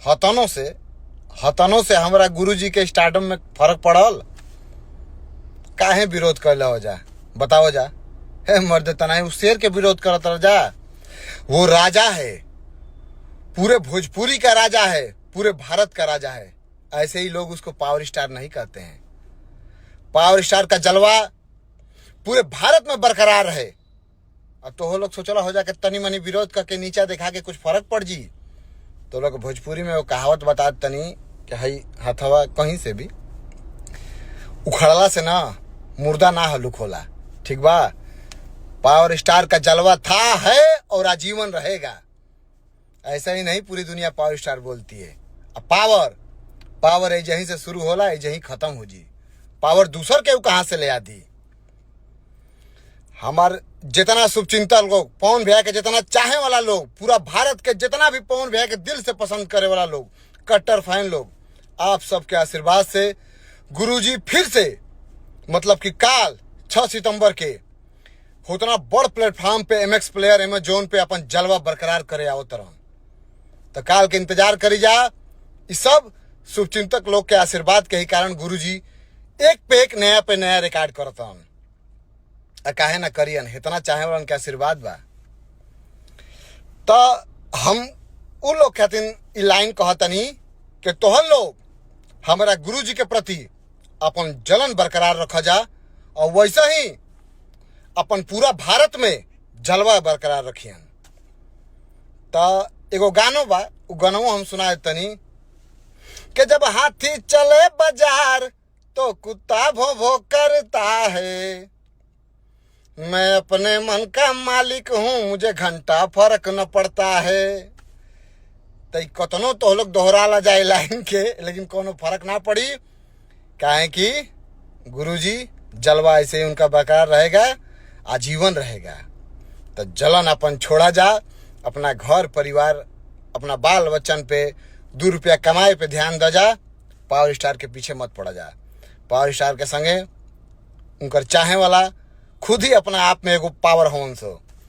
हतनों से, हतनों से हमारा गुरुजी के स्टार्डम में फर्क पड़ल? काहे विरोध कर हो जा, बताओ जा। हे मर्द तनाई उस शेर के विरोध करत रह जा। वो राजा है, पूरे भोजपुरी का राजा है, पूरे भारत का राजा है। ऐसे ही लोग उसको पावर स्टार नहीं कहते हैं। पावर स्टार का जलवा पूरे भारत में बरकरार है। अब तो वो लोग सोचला हो जा के तनी मनी विरोध करके नीचा दिखा के कुछ फर्क पड़ जी। तो लोग भोजपुरी में वो कहावत बता तनी कि हई हथवा कहीं से भी उखड़ला से ना मुर्दा ना हलुक होला। ठीक बा? पावर स्टार का जलवा था, है और आजीवन रहेगा। ऐसा ही नहीं पूरी दुनिया पावर स्टार बोलती है। अब पावर, पावर यहीं से शुरू होला, यहीं खत्म हो जी। पावर दूसर के कहाँ से ले आती? हमार जितना शुभचिंतक लोग, पवन भैया के जितना चाहे वाला लोग, पूरा भारत के जितना भी पवन भैया के दिल से पसंद करे वाला लोग, कट्टर फैन लोग, आप सबके आशीर्वाद से गुरुजी फिर से, मतलब कि काल 6 सितंबर के उतना बड़ प्लेटफॉर्म पे एमएक्स प्लेयर अमेजोन पे अपन जलवा बरकरार करे आओ तरह। तो काल के इंतजार करी जा। इस सब शुभचिंतक लोग के आशीर्वाद के ही कारण गुरुजी एक पे एक नया पे नया रिकॉर्ड करता हूँ। आ काहे ना करियन, इतना चाहे वालन के आशीर्वाद बा। तो हम उ लोग खातिर ई लाइन कहतनी कि तोहन लोग हमारा गुरुजी के प्रति अपन जलन बरकरार रखा जा और वैसे ही अपन पूरा भारत में जलवा बरकरार रखियन। तो एगो गानो बा, उ गानो हम सुनाए तनी कि जब हाथी चले बाजार तो कुत्ता भो भो करता है, मैं अपने मन का मालिक हूँ, मुझे घंटा फर्क न पड़ता है। तो कतनो तो लोग दोहरा ला जाए लाइन के, लेकिन कोनो फर्क ना पड़ी। काहे कि गुरुजी जलवा ऐसे ही उनका बरकरार रहेगा, आजीवन रहेगा। तो जलन अपन छोड़ा जा, अपना घर परिवार, अपना बाल बच्चन पे 2 रुपया कमाए पे ध्यान द जा, पावर स्टार के पीछे मत पड़ा जा। पावर स्टार के संगे उनकर चाहे वाला खुद ही अपना आप में एगो पावर होवन सो।